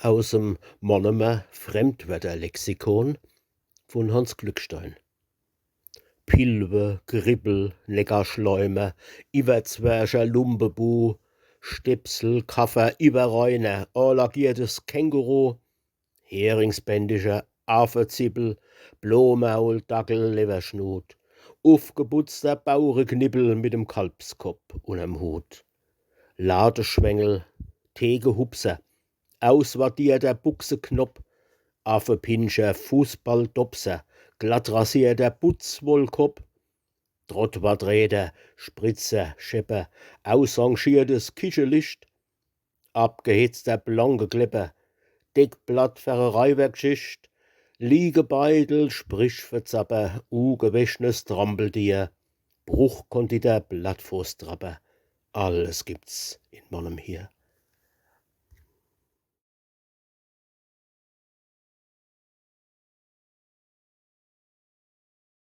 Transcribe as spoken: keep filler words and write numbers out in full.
Aus em Mannemer Fremdwörterlexikon vun Hanns Glückstein. Pilwe, Gribbel, Neckarschleimer, Iwwerzwercher, Lumpebu, Stepsel, Kaffer, Iwwerrheiner, alagiertes Känguru, Heringsbändiger, Affezibbel, Blomaul, Dackel, Lewwerschnut, ufgeputzter Bauereknibbel mit dem Kalbskopp unnerm Hut, Ladeschwengel, Thekehupser, auswadierter Buxeknopp, Affepinscher, Fußballdopser, glattrasierter Butzwollkopp, Trottwatträder, Spritzer, Schepper, ausrangiertes Kichelicht, abgehetzter Blankeklepper, Deckblatt fer e Reiwerkschicht, Liegebeitel, Sprichverzapper, ugewäschnes Trampeldier, Bruchkonditer, Blattfooßtrapper, alles gibt's in Mannem hier.